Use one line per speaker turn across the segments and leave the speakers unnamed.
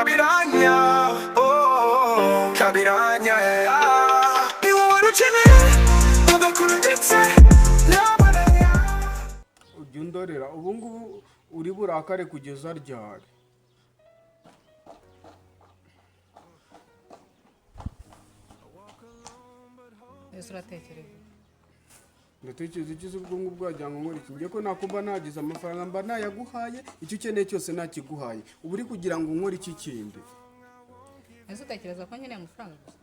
Kabiranya, oh, Kabiranya, ah. Ni wowe rukeneye agakuru ndetse n'amaraya.
Ujya undorera ubu ngubu uri burakare kugeza ryari?
Ese uratekereza?
Ndatekereza ikiza ubwo ngubwo wagira ngo nkore iki? Njye ko nakumva nagize amafaranga mba nayaguhaye, icyo ukeneye cyose nakiguhaye, uba uri kugira ngo nkore iki kindi?
Ese utekereza ko nkeneye amafaranga gusa?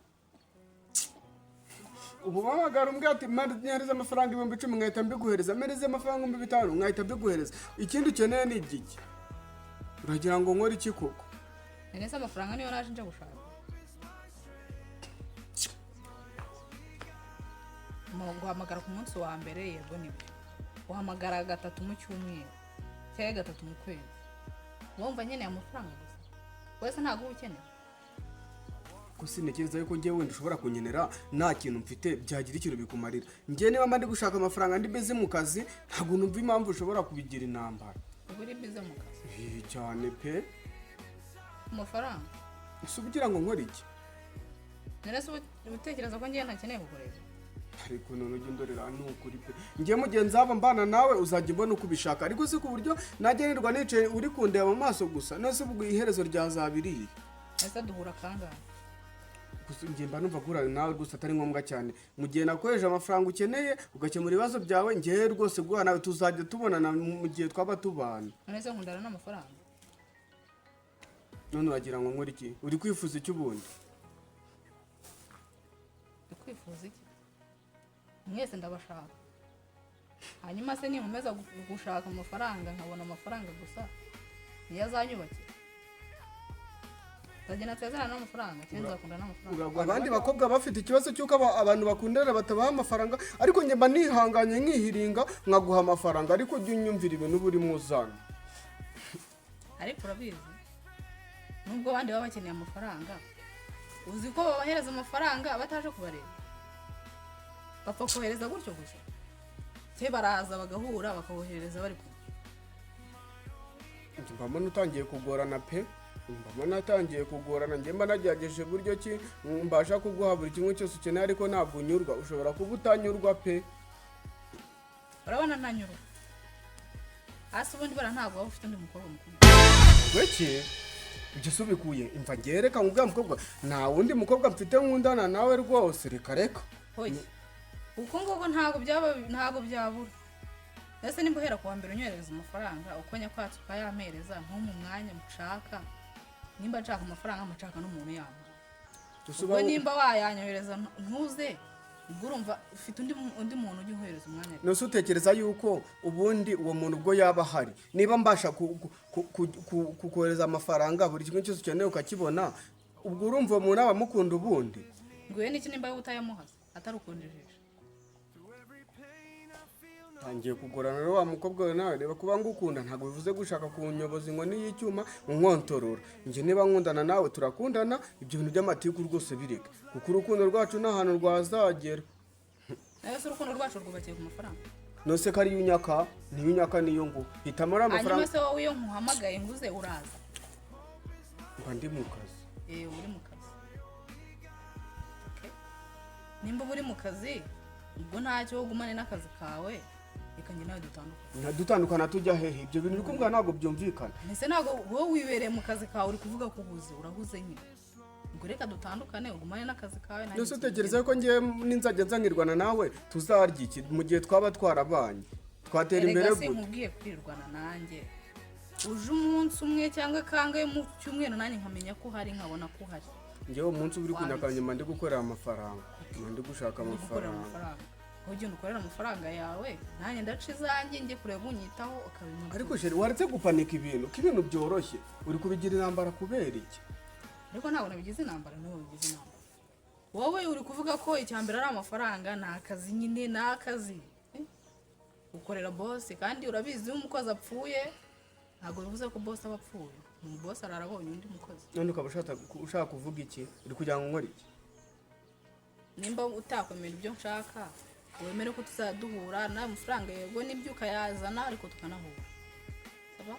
Ubu bahamagara umbwira ati mpereza amafaranga 10,000, nkahita mbiguhereza, mpereze amafaranga 5,000, nkahita mbiguhereza. Ikindi ukeneye ni igiki? Uragira ngo nkore iki koko?
None se amafaranga niyo naje nje gushaka? Guhamagara ku munsi wa mbere, yego nibyo. Uhamagara gatatu mu cyumweru cyangwa gatatu mu kwezi, wumva nkeneye amafaranga gusa? Wese ntabwo uba ukeneye.
Ko sintekereza yuko njyewe wenda ushobora kunkenera nta kintu mfite byagira ikintu bikumarira. Njye niba mba ndi gushaka amafaranga, ndi busy mu kazi, ntabwo numva impamvu ushobora kubigira intambara.
Uba uri busy mu kazi?
Eh, cyane pe.
Amafaranga.
Ese ugira ngo nkore iki?
None se uba utekereza ko ngewe ntakeneye kukureba?
Ariko none ujya undorera, ni ukuri pe, njye mugenzi wabo mbana nawe uzajya ubona uko ubishaka, ariko si ku buryo najya nirwa nicaye uri kundeba mu maso gusa. None se ubwo iherezo ryazaba irihe?
Ese duhura kangahe?
Gusa njye mba numva guhura nawe gusa atari ngombwa cyane. Mu gihe nakoresheje amafaranga ukeneye ugakemura ibibazo byawe, njyewe rwose guhura nawe tuzajya tubonana mu gihe twaba tubana.
None se nkundana n'amafaranga?
None uragira ngo nkore iki? Uri kwifuza iki ubundi?
Ndi kwifuza iki? Mwese ndabashaka. Hanyuma se ninkomeza gushaka amafaranga, nkabona amafaranga gusa, niyo azanyubakira? Nzagenda nsezerana n'amafaranga cyangwa nzakunda n'amafaranga?
Abandi bakobwa bafite ikibazo cy'uko abantu bakundana batabaha amafaranga, ariko njye mba nihanganye nkihiringa nkaguha amafaranga, ariko ujya unyumvira ibintu uba urimo uzana.
Ariko urabizi, nubwo abandi baba bakeneye amafaranga, uzi ko babahereza amafaranga bataje kubareba, bapfa kohereza gutyo gusa, se baraza bagahura bakaboherereza bari kumwe.
Njye mba mbona utangiye kugorana pe, mba mbona atangiye kugorana. Njye mba nagerageje buryo ki mbasha kuguha buri kimwe cyose ukeneye, ariko ntabwo unyurwa, ushobora kuba utanyurwa pe.
Urabona ntanyurwa hasi ubundi bara ntabwo waba ufite undi mukobwa mukunda?
Weke ibyo se ubikuye imva? Ngewe reka nkubwire mukobwa, nta wundi mukobwa mfite nkundana nawe rwose, reka reka.
Hoya, uko nguko ntabwo byaba, ntabwo byabura. Ese nimba uhera kuwa mbere unyoherereza amafaranga, uko nyakwatsi ukayampereza, nko mu mwanya mushaka, nimba nshaka amafaranga mushaka n'umuntu yampa.
Gusa
Ubwo nimba wayanyohereza ntuze, ubwo urumva ufite undi muntu ujya uhereza umwanya.
Nose utekereza yuko ubundi uwo muntu ubwo yaba ahari, niba mbasha kukohereza amafaranga, buri kimwe cyose ukeneye ukakibona, ubwo urumva uwo muntu aba amukunda ubundi?
Nguye n'iki nimba wowe utayamuhaza atari ukunjijisha?
Ntangiye kugorana rero wa mukobwa we nawe. Reba, kuba ngukunda ntabwo bivuze gushaka kunyoboza inkoni y'icyuma unkontorora. Njye niba nkundana nawe turakundana, ibyo bintu by'amatiku rwose bireke, kuko urukundo rwacu nta hantu rwazagera.
Nawe se urukundo rwacu rwubakiye ku mafaranga?
Nose ko ariyo unyaka, niyo unyaka, niyo ngo hitamo ari
Hanyuma
amafaranga.
se wowe iyo nkuhamagaye nguze uraza?
Mba ndi mu kazi.
Eh, uri mu kazi. Okay. Nimba uba uri mu kazi, ubwo ntacyo, wowe ugumane n'akazi kawe, reka njye nawe dutandukane.
Dutandukana tujya hehe? Ibyo bintu uri kumbwira ntabwo byumvikana.
Mbese ntabwo wowe wibereye mu kazi kawe, uri kuvuga ko uhuze, urahuze nyine. Ubwo reka dutandukane, ugumane n'akazi kawe, nanjye
Nose
nsigire.
utekereza ko ngewe ninzajya nzanirwana nawe tuzarya iki? Mu gihe twaba twarabanye twatera imbere
Erega
gute?
sinkubwiye kwirirwana nanjye. Uje umunsi umwe cyangwa kangahe mu cyumweru, nanjye nkamenya ko uhari, nkabona ko uhari.
Ngewe umunsi uba uri
Wabiki.
kunyakanyuma ndi gukorera amafaranga, mba ndi gushaka
Uri gukorera
amafaranga.
Amafaranga, aho ugenda ukorera amafaranga yawe, nanjye ndaca izanjye njye kureba unyitaho ukabimenya.
Ariko chérie, waretse gupanika ibintu, ko ibintu byoroshye, uri kubigira intambara kubera iki?
Ariko ntabwo nabigize intambara, niwe wabigize intambara. Wowe uri kuvuga ko icya mbere ari amafaranga. Ni akazi nyine, ni akazi. Eh? Ukorera boss, kandi urabizi iyo umukozi apfuye ntabwo bivuze ko boss aba apfuye. Boss ararabonye undi mukozi.
None ukaba ushaka kuvuga iki? Uri kugira ngo nkore iki?
Nimba utakwemera ibyo nshaka, wemere ko tuzajya duhura n'ayo mafaranga, yego nibyo ukayazana, ariko tukanahura. Saba?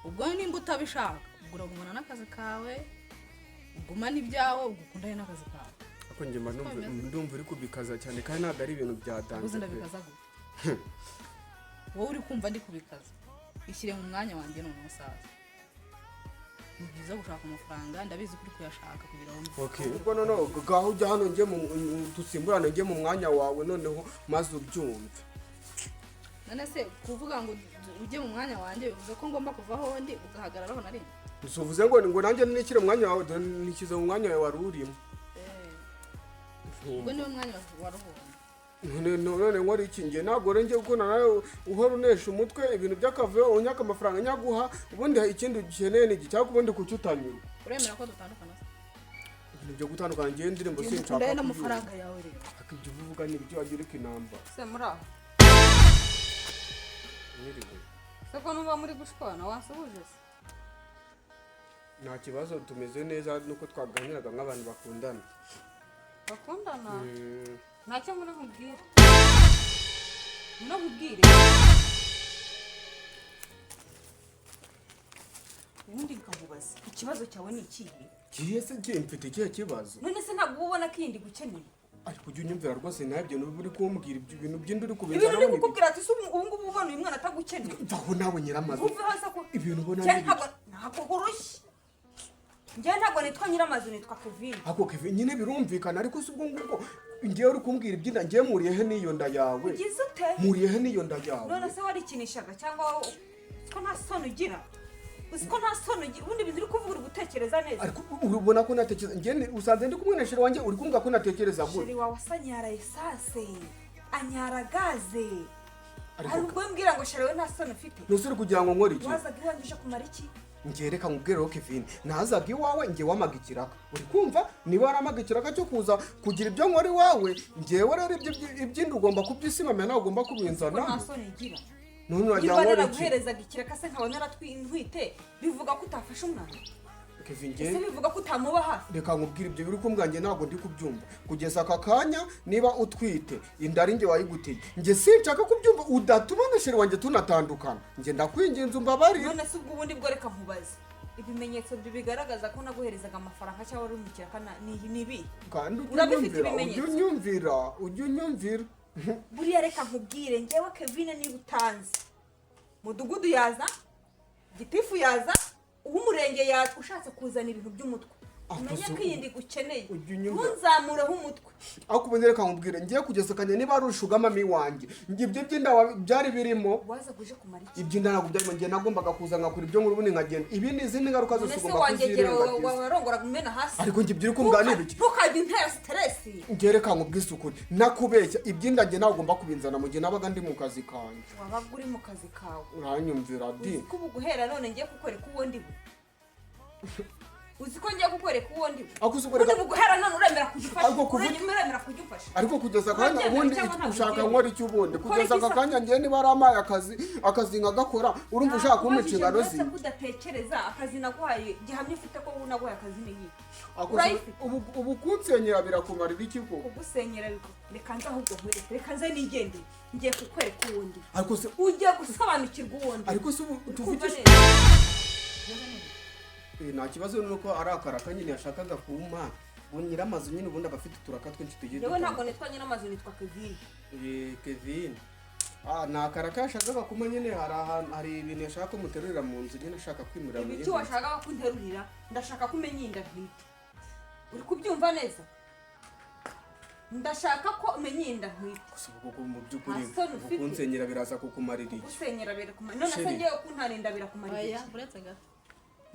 Ubwo nimba utabishaka, ubwo uragumana n'akazi kawe. Ugumane ibyawe, ugukundane n'akazi kawe.
Ariko njye mba ndumva uri kubikaza cyane, kandi ntabwo ari ibintu bya
Ubuze
danger pe.
Ndabikaza gute? Wowe uri kumva ndi kubikaza, ishyire mu mwanya wanjye none umusaza. Ni byiza gushaka amafaranga, ndabizi ko uri kuyashaka kugira ngo
Okay, ubwo noneho gaho ujya hano, njye mu dusimburane, njye mu mwanya wawe noneho maze ubyumve.
None se kuvuga ngo ujye mu mwanya wanjye bivuze ko ngomba kuvaho ndi ugahagararaho na rimwe?
Nsuvuze ngo nanjye nishyire mu mwanya wawe. Dore nishyize mu mwanya wawe wari urimo.
Ubwo niwo mwanya waruhunga.
None nkora iki? Njye ntabwo rero njye gukunda nawe uhora unesha umutwe ibintu by'akavuyo, unyaka amafaranga nyaguha. Ubundi ikindi ukeneye ni iki? Cyangwa ubundi kuki utanyurwa?
Uremera ko dutandukana se?
Ibintu byo gutandukana, njyewe indirimbo
Genda
sinshaka
ukundane
kubyumva.
n'amafaranga yawe rero.
Ariko ibyo uvuga ni ibyo wagira inamba.
Se muri aho?
Mwiriwe.
Se ko nuba muri gushwana, wasuhuje se?
Nta kibazo, tumeze neza, nuko twaganiraga nk'abantu bakundana.
Bakundana? Ntacyo muri nkubwire, muri nkubwire ubundi nkamubaza ikibazo cyawe ni ikihe?
Kihe se? Njye mfite ikihe kibazo?
None se ntabwo uba ubona ko iyi gukeneye?
Ariko ujya unyumvira rwose nawe, ibyo uri kumbwira, ibyo bintu by'indi uri
Ibintu
kubizana.
uri kukubwira ati se ubu ngubu ubona uyu mwana atagukeneye?
Vaho nawe nyiramazu.
Uve hasi ako.
Ibintu ubona
Njye
ni
ntabwo urushye, njye ntabwo nitwa nyiramazu, nitwa Kevin.
Ako Kevin nyine birumvikana, ariko si ubwo ngubwo ngewe uri kumbwira iby'inda, ngewe mpuriye he n'iyo nda yawe?
Ugize ute?
Mpuriye he n'iyo nda yawe?
None se warikinishaga cyangwa uzi ko nta soni ugira? Uzi ko nta soni ugira? Ubundi ibintu uri kuvuga, uri gutekereza neza?
Ariko ubona ko natekereza? Njye usanze ndi kumwe na chéri wanjye, uri kumbwira ko natekereza gute?
Chéri wawe asa anyara essence, anyara gaze.
Ariko
Hari ubwo mbwira ngo chéri we nta soni ufite?
Nuse uri kugira ngo nkore iki?
Wazaga iwanjye uje kumara iki?
Njye reka nkubwire rero Kevin, nazaga iwawe njye wamaga ikiraka, uri kumva? Niba waramaga ikiraka cyo kuza kugira ibyo nkora iwawe, njyewe rero ibyo iby'inda ugomba kubyisimamira, nawe ugomba
Ko nta
kubinzana.
soni ugira.
None uragira
Niba
ngo nkore iki?
naraguherezaga ikiraka se nkaba naratwintwite, bivuga ko utafashe umwana?
Kevin,
Ese
njye
bivuga ko utamuba hafi?
Reka nkubwire, ibyo biri kumbwira njye ntabwo ndi kubyumva kugeza aka kanya. Niba utwite inda ari njye wayiguteye, njye sinshaka kubyumva, udatuma na chéri wanjye tunatandukana. Njye ndakwinginze, umbabarire.
None se ubwo ubundi bwo reka nkubaze, ibimenyetso bigaragaza ko naguherezaga amafaranga cyangwa wari mu kiraka ni ibihe?
Kandi ujye
Urabifite
unyumvira, ujye
ibimenyetso?
unyumvira, ujye unyumvira.
Buriya reka nkubwire, njyewe Kevin, niba utanzi, mudugudu yaza, gitifu yaza, uw'umurenge yaza, ushatse kuzana ibintu by'umutwe, umenye ko iyi gukeneye.
Ujye unyumvira.
Ntunzamureho umutwe.
Ariko ubundi reka nkubwire, ngiye kugeza kanya niba ari usugar mummy wanjye, njye ibyo by'inda byari birimo?
Waza uje kumara iki?
Iby'inda ntabwo byarimo. Njye nagombaga kuza nkakora ibyo nkuru, ubundi nkagenda. Ibi ni izindi ngaruka zose
None se
ugomba
wangegera
kuzirengagiza.
warongoraga umena hasi?
Ariko njye ibyo uri kumbwira ni ibiki?
Ntukajya untera stress.
Njye reka nkubwise ukuri, nakubeshya, iby'inda njye ntabwo ugomba kubinzana mu gihe nabaga ndi mu kazi kanjye.
Wabaga uri mu kazi kawe?
Uranyumvira di.
Uzi ko ubu guhera none ngiye kukwereka uwo ndi we? Uzi ko ngiye kukwereka uwo ndi we?
Ariko uzi ko
Ubundi ubu guhera none uremera kujya ufasha?
Ariko
Uremera kujya ufasha?
Ariko kugeza akanya
Urabyemera
ubundi
cyangwa ntabwo
ushaka
ubyemera?
nkora iki ubundi?
Ukora
Kugeza
iki
aka kanya njye niba ari amaye akazi nkagakora, urumva ushaka kumpa inshingano
Uretse
ziwe?
ko udatekereza, akazi naguhaye, gihamya ufite ko ubu naguhaye akazi ni iyi?
Ako se-
Urayifite?
Ubu kunsenyera birakumarira iki ko?
Kugusenyera reka nze ahubwo nkwereke, reka nze nigendere, ngiye kukwereka uwo ndi.
Ariko se
Ugiye gusobanukirwa uwo ndi.
Ariko se ubu
Uri kumva
tuvugishe
neza?
Nta kibazo, ni uko ari akaraka nyine yashakaga kumpa. Ubu nyiramazu nyine ubundi aba afite uturaka twinshi tugiye
Yewe, ntabwo
dutandukanye.
nitwa nyiramazu, nitwa Kevin.
Kevin, ni akaraka yashakaga kumpa nyine. Hari ahantu hari ibintu yashaka ko muterurira mu nzu nyine, ashaka kwimurira mu
Ibiki
yindi nzu.
washakaga ko unterurira? Ndashaka ko umenya inda ntwite, uri kubyumva neza? Ndashaka ko umenya inda ntwite.
Gusa ubwo koko mu by'ukuri
Nta soni
ubu
ufite.
kunsenyera biraza kukumarira iki?
Gusenyera birakumara none se?
Chéri.
Ngiye kuntana inda birakumarira
Oya.
iki?
Uretse gato.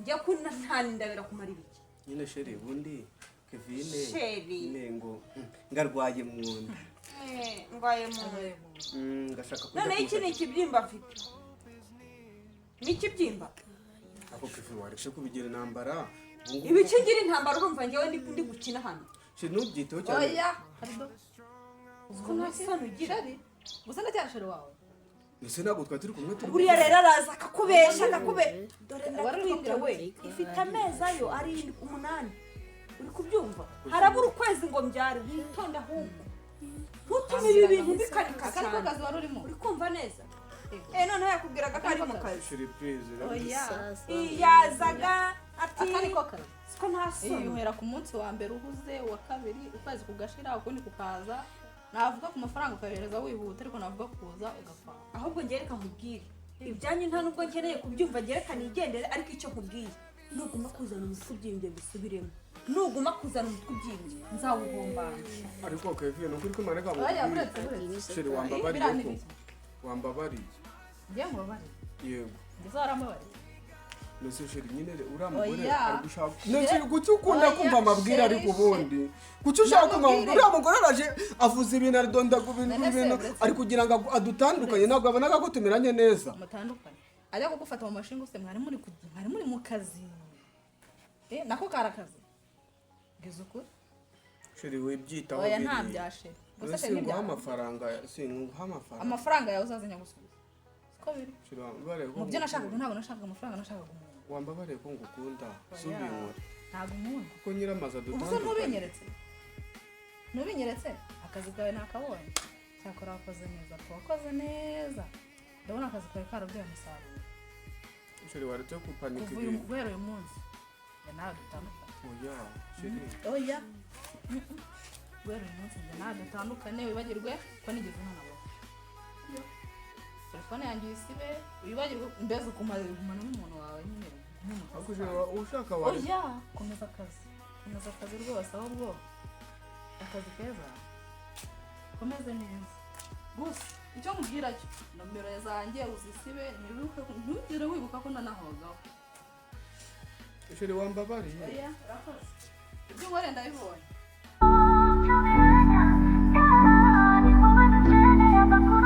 Ngiye kuntana inda birakumarira iki?
Nyine chéri, ubundi Kevin
Chéri.
nyine ngo ngarwaye mu nda.
Eh, ndwaye mu nda.
Ngashaka kujya
Noneho iki ni
kumushakira.
ikibyimba mfite, ni ikibyimba.
Ako Kevin, waretse kubigira intambara ubu ngubu?
Ibiki ngira intambara? Urumva ngewe ndi gukina hano?
Chéri, ntubyiteho cyane.
Oya, pardon.
Ko nta soni ugira.
Chéri, gusa ndacyari chéri wawe.
Ese ntabwo twari turi kumwe turi
Buriya rero araza akakubesha, akakube dore
Wari uri
ndatwite
kumbwira
we.
ngo-
Ifite amezi ayo arindwi, 8, uri kubyumva? Harabura ukwezi ngo mbyare. Witonde ahubwo, ntutume ibi bintu bikanika
Aka niko
cyane.
kazi wari urimo?
Uri kumva neza? Eh, noneho yakubwiraga ko ari mu kazi.
Chéri, please.
Oya.
Yazaga ati
Aka niko kazi.
Siko nta soni.
Uhera ku munsi wa mbere uhuze, uwa kabiri, ukwezi kugashira, ukundi kukaza. Navuga ku mafaranga ukayohereza wihuta, ariko navuga kuza ugapfa.
Ahubwo njye reka nkubwire, ibyanyu nta nubwo nkeneye kubyumva. Njye reka nigendere, ariko icyo nkubwiye, nuguma kuzana umutwe ubyimbye, mbisubiremo, nuguma kuzana umutwe ubyimbye nzawuhombana.
Ariko Kevin, ukuri ko mareka
Oya, uretse, uretse.
Chéri, wambabariye
Biriya ni
ko
biki?
Wambabariye?
Ngiye nkubabariye?
Yego.
Ngeze warambabariye.
Nese chéri, nyine uriya mugore
Oya.
ari gushaka. Nese kuki ukunda
Oya,
kumva amabwire?
chéri,
Ariko ubundi kuki ushaka kumva?
Namubwire.
Uriya mugore araje avuze ibintu, aridonda ku bintu
None se,
ibintu
uretse-
ari kugira ngo adutandukanye. Ntabwo abonaga ko tumeranye neza?
Mutandukanye ajya kugufata mu mashinga se? Mwari muri mu kazi. Nako kari akazi, bwiza ukuri.
Chéri, wibyitaho.
Oya, nta
biriya.
bya chéri gusa.
None
Chéri,
singuha
ntibya
amafaranga, singuha amafaranga.
Amafaranga yawe uzaza nyagusubiza, siko biri.
Chéri, wambabariye ko
Mu byo nashakaga
ngukunda.
ntabwo nashakaga amafaranga, nashakaga umuntu.
Wambabariye ko ngukunda, si
Oya,
ubinkore.
Ntabwo unkunda.
Kuko nyiramazu
Ubu se
adutandukanye.
Ntubinyeretse? Akazi kawe nakabonye. Cyakora wakoze neza pe, wakoze neza. Ndabona akazi kawe karabyaye umusaruro.
Chéri, waretse gupanika
Kuva uyu
ibintu.
Guhera uyu munsi njye nawe dutandukane.
Oya chéri.
Oya. Guhera uyu munsi njye nawe dutandukane. Wibagirwe ko nigeze nkanabona telefone yanjye, uyisibe, wibagirwe mbese ukumara gumana n'umuntu wawe nyine, ugume mu kazi
Ariko
kawe.
chéri, ushaka waretse.
Oya, komeza akazi, komeza akazi rwose. Ahubwo akazi keza, komeze neza. Gusa icyo nkubwira cyo, nomero zanjye uzisibe, ntiwibuke, ntugire wibuka ko nanahogagaho.
Chéri, wambabariye.
Oya, urakoze, ibyo unkoreye ndabibonye.
Ni wowe dukeneye amakuru.